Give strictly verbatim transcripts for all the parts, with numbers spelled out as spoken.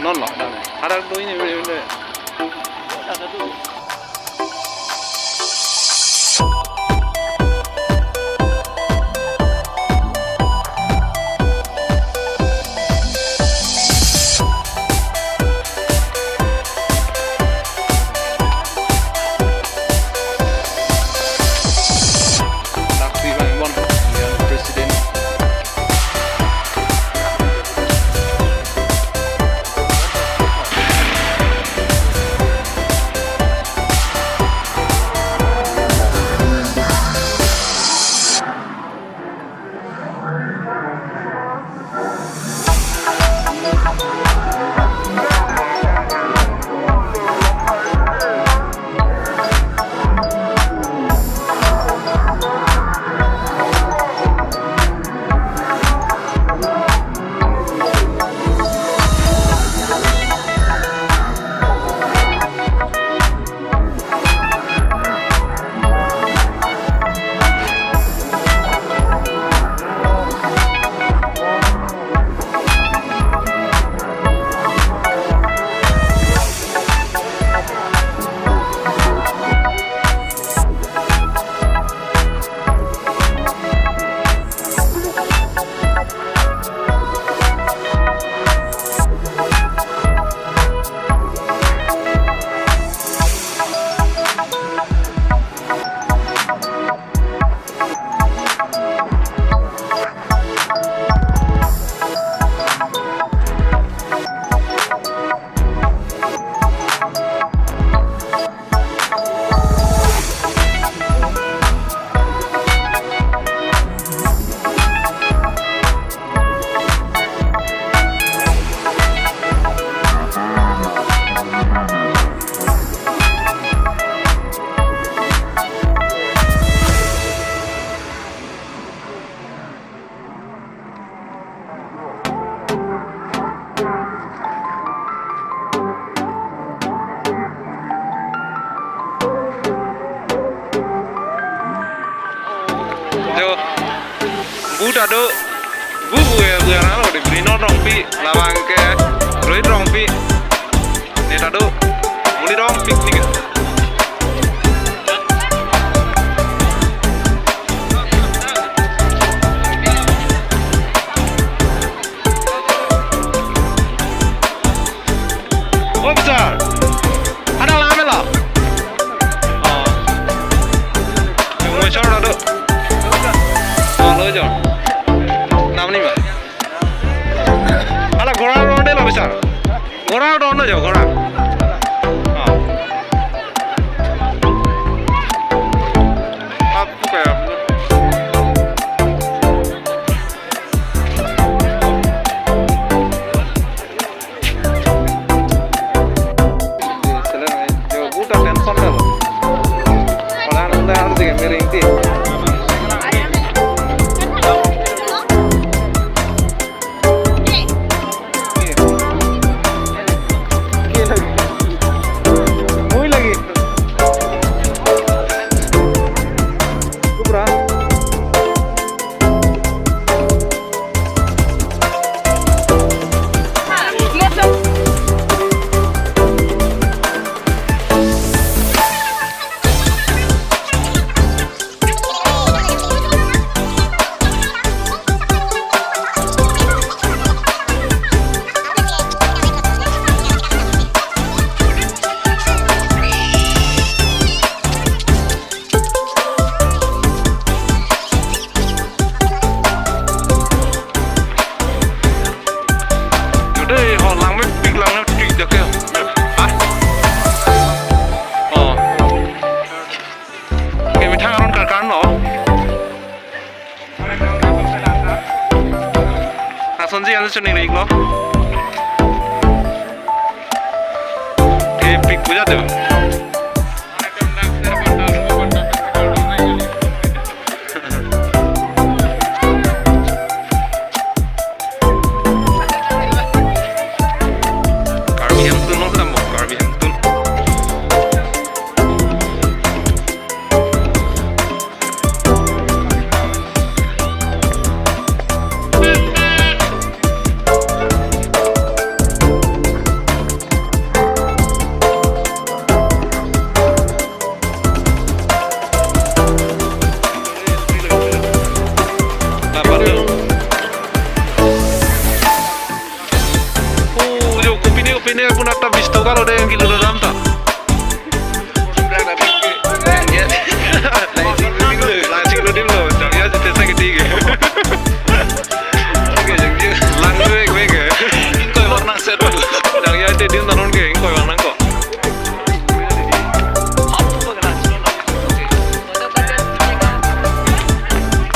Non lo, hadak do ini, ini, ini. Laksi bang bon, yang presiden. Jo, bu ta do, bu bu ya, bu ya ralo di Brino Rongpi, labang ke Rohit Rongpi. Ne ta do, muni dong picnic. Officer, ada lam lo. Oh. Yung mo short do. Oh, lo jo. Nam ni ma. Ala ghora ro de lo, officer. Ghora ro no jo, ghora. Oh. Ap kaya. Jo, bu ta tension ta lo. Orang nunda harus jaga miring ti. Yang suning ring lo. Kepik puja tu. Karbi Hemtun lo, tamo Karbi Hemtun. Oh, jo, kopine, kopine, pun ata bis taka lo dei, kilo dam ta. Langsing lo dim lo, jangja jete sa kiti ke. Lang lo ek ek ke. Ingkoi vang nang set. Jangja jete dim tanon ke, ingkoi vang nang ko.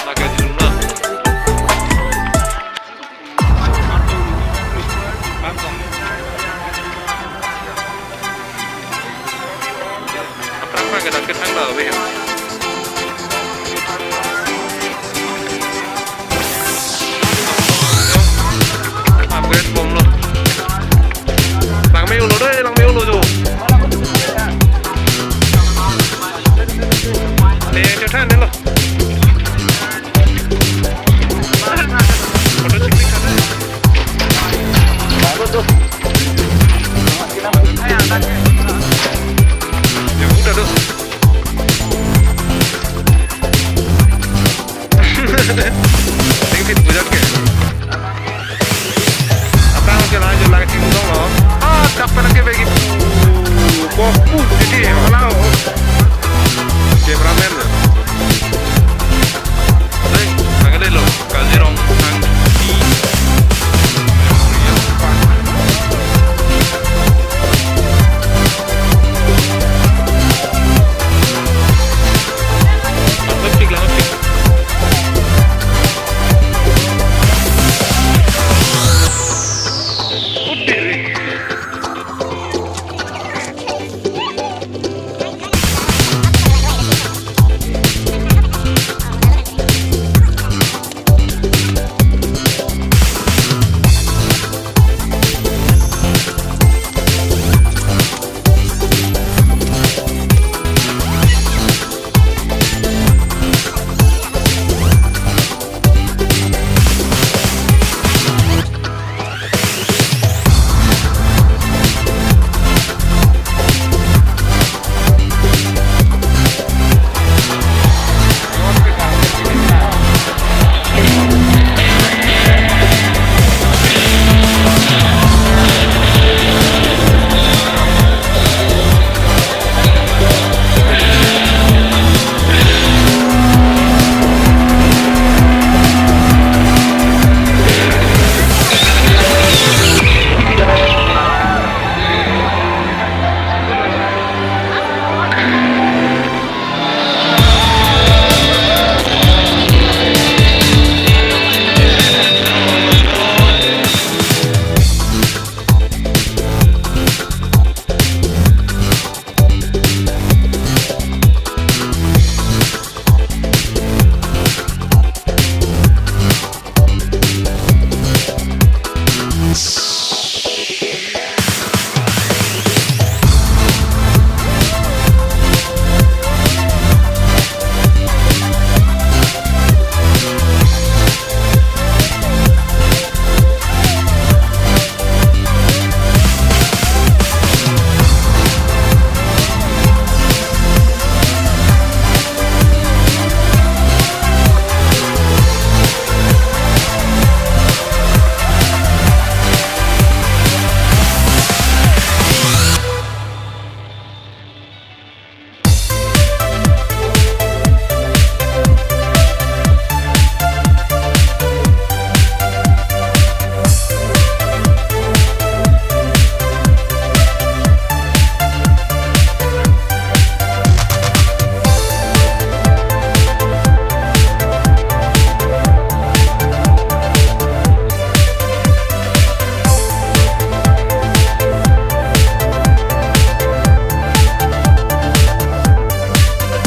Lake jilum na. Aphrang aphrang ke dak ke thang ba, be.